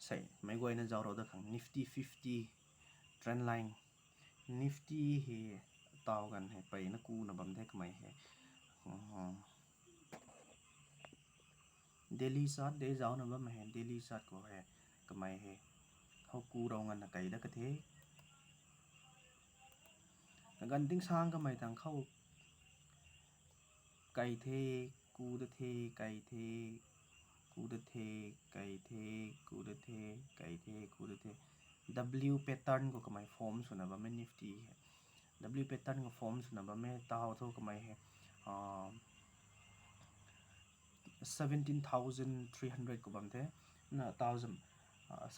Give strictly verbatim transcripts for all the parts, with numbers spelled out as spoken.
Sei, meic guayna zauc rou dat khang Nifty fifty, trend line, Nifty hei taw ganv hei peyna kuna bam the kamei hei. Daily chart de zaucna bammei hei, daily chart khou hei kamei hei khou ku rou nganvna kei dat ka the. Kaganv tingsang kamei tang khou kei the, ku dat the, kei the, ku dat the, kei the, ku dat the, kei the, ku dat the. W pattern khou kamei form swna bammei Nifty hei. W pattern khou form swna bammei taw thu kamei hei seventeen thousand three hundred khou bam the. Na taw zam,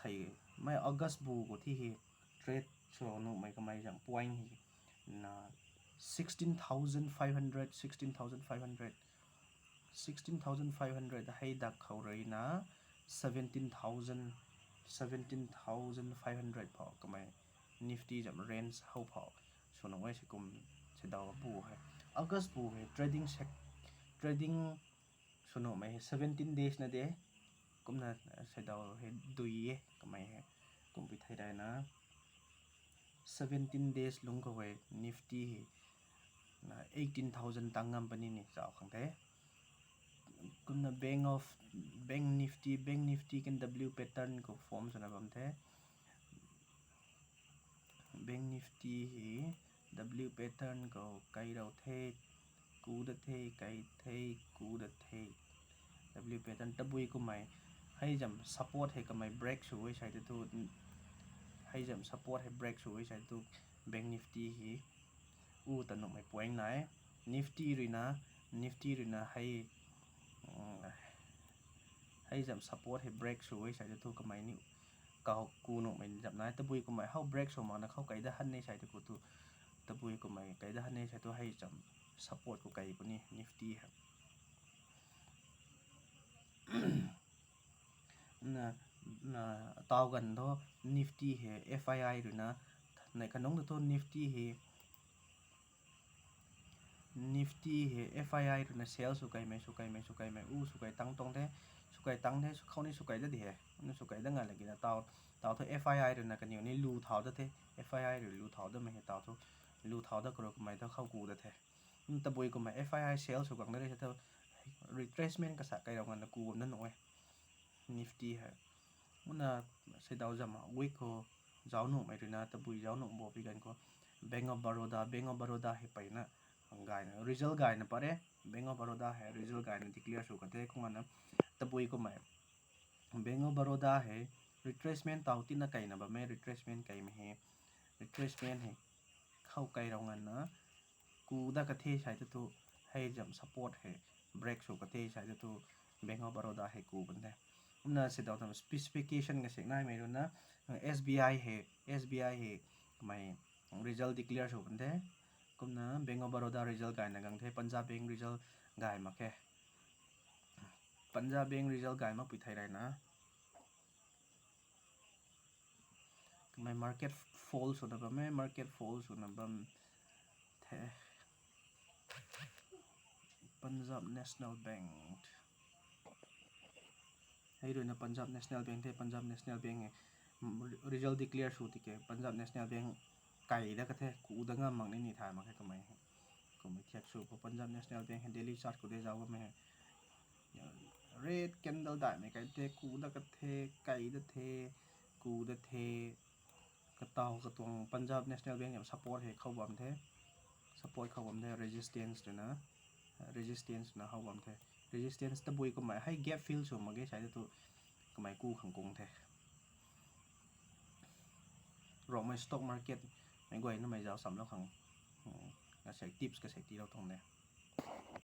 sei, mei August bu khou thi hei trade sw nuhmei kamei zam point hei na sixteen thousand five hundred, sixteen thousand five hundred, sixteen thousand five hundred hei dak khou ruina seventeen thousand, seventeen thousand five hundred phou kamei Nifty zam range how phou sw nuh e se kum seidaw bu hei. August bu hei trading sec-, trading sw nuhmei hei seventeen days na de. Kumna seidaw hei dui e kamei hei. Kumpui thei daina seventeen days lungc khou hei Nifty hei na eighteen thousand tang ngam puni ni zauc khang the. Kumna Bank of, Bank Nifty, Bank Nifty kan W pattern khou form swna bam the. Bank Nifty hei W pattern khou kei rou the, ku dat the, kei the, ku dat the. W pattern tabui kummei hei zam support hei kamei break sw e sai tu, hei zam support hei break sw e sai tu Bank Nifty hei u ta nuhmei point nai. Nifty ruina, Nifty ruina hei hei zam support hei break sw e sai tu kamei ni kau ku nuhmei zam nai. Tabui kummei how break sw makna khou kei dat han e sai tu khou tu, tabui kummei kei dat han e sai tu hei zam support khou kei puni Nifty hei. Na, na, taw ganv thu Nifty hei F I I ruina, nei kanungc tu thu Nifty hei Nifty hei F I I ruina sell sw keimei, sw keimei, sw keimei, u sw kei tang tuang the, sw kei tang the, sw khou ni sw kei dat di hei, na sw kei dat nga lagina taw, taw thu F I I ruina kaniw ni lu thau dat the, F I I rui lu thau datmei hei taw thu, lu thau dat karo kamei thu khou ku dat the. Tabui kummei F I I sell sw gang dat re sa thu, retracement kasa kei rou nganvna ku bam dat nuh e. Nifty hei. Kumna seidaw zam wick khou zauc nuhmei ruina, tabui zauc nuh bo pi ganv khou Bank of Baroda, Bank of Baroda hei peyna gayna, result gayna pat re, Bank of Baroda hei result gayna declare sw ka the kumna tabui kummei Bank of Baroda hei retracement taw tina keina bammei, retracement keimei hei, retracement hei khou kei rou nganvna ku dat ka the sai tu thu, hei zam support hei break sw ka the sai tu thu, Bank of Baroda hei ku bam the. Kumna seidaw tam specification kasik naimei ruina, S B I hei, S B I hei kamei result declare sw bam the. Kumna Bank of Baroda result gayna gang the, Punjab Bank result gay mak khe. Punjab Bank result gay makpui thei rayna kamei market fall swna bam e, market fall swna bam the. Punjab National Bank. Hei ruina Punjab National Bank the, Punjab National Bank hei result declare sw tiki Punjab National Bank kei dat ka the, ku dat ngam mak ni ni thay mak khe kamei hei. Kummei thiak sw khou Punjab National Bank hei daily chart khou de zauc bammei hei red candle daihmei kei the, ku dat ka the, kei dat the, ku dat the. Kataw katuang Punjab National Bank hei support hei khou bam the, support khou bam the, resistance ruina, resistance ruina how bam the. Resistance tabui kummei hei gap fill sw mak ge sai tu kamei ku khang kung the. Rongmei stock market mei guay namei zauc samlou khang, kasek tips kasek tiilou tuang de.